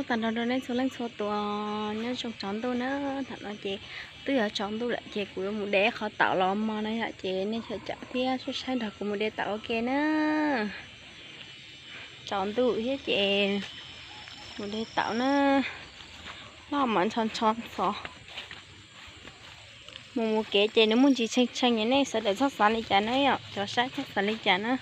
Tag nrho rau nej txhua leej txhua tus nyob zoo tsaus ntuj na. Thaum no ces twb yuav tsaus ntuj lawm ces kuv yuav mus de qhov taum los mog na yom, ces nej caum thiab saib saib nrog kuv mus de taum ua ke na. Tsaus ntuj thiab ces mus de taum na. Noj mov ntsho ntsho ntxov. Mus mus kev ces nws muaj ntsis tshee tshee, nej sawv daws txhob xav li cas na yom, cov saib txhob xav li cas na.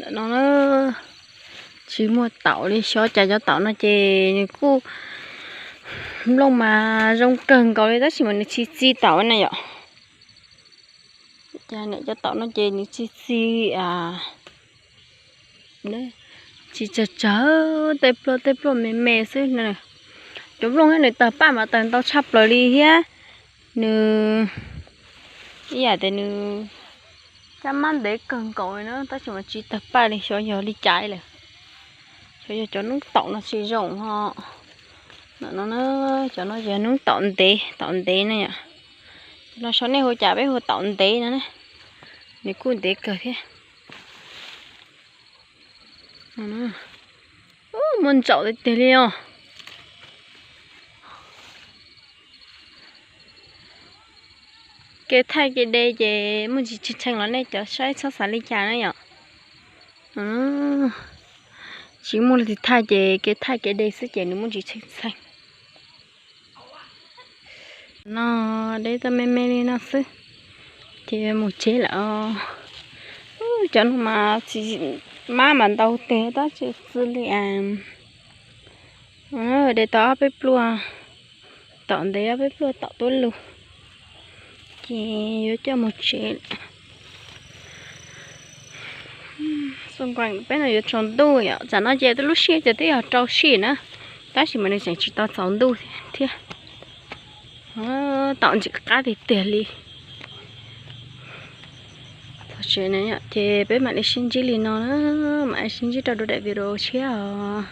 Ntawm no na, tsis muaj taum li, xyov cas cov taum no ces nws kuj nplooj mas zoo kawg nkaus li tab sis mas nws tsis txi taum na yom. Cas niam cov taum no ces nws tsis txi, tsis tsawg tsawg, tej pluaj tej pluaj me me xwb na. Cov nplooj thiab nws tawg paj mas tawg ntau tshaj plaws li thiab. Nws ib yam tias nws caj mab ntev kawg nkaus li na tab sis mas tsis tawg paj li, xyov yog li cas lawm. Xyov yog cov noob taum no tsis zoo ho. Ntawm no, cov no yog noob taum ntev, taum ntev na yom. Cov no xyov nej hu cas, peb hu taum ntev no na. Nws kuj ntev kawg thiab. Muaj ntsaum tiag tiag li os. Kev thaij kev de ces muaj ntsis tshee tshee los nej cov saib txhob xav li cas na yom. Tsis muaj leej twg thaij ces kev thaij kev de xwb ces nws muaj ntsis tshee tshee. No deb tau me me li no xwb ces mus tsev lawm os. Cov no mas txiv mab mas ntau teg tab tsis txi li. De tau ob peb pluaj, tom ntev ob peb pluaj tom tuaj lug ces yuav coj mus tsev. Xoo nkuas peb no yuav tsaus ntuj yom, tsam no ces twb lub sij hawm ces twb yog rau sij na, tab sis mas nws tseem tsis tau tsaus ntuj thiab. Taum ntsim qab tiag tiag li. Txog tsev na yom, ces peb mam li sib ntsib li no na, mam li sib ntsib rau dua daim video tshiab os.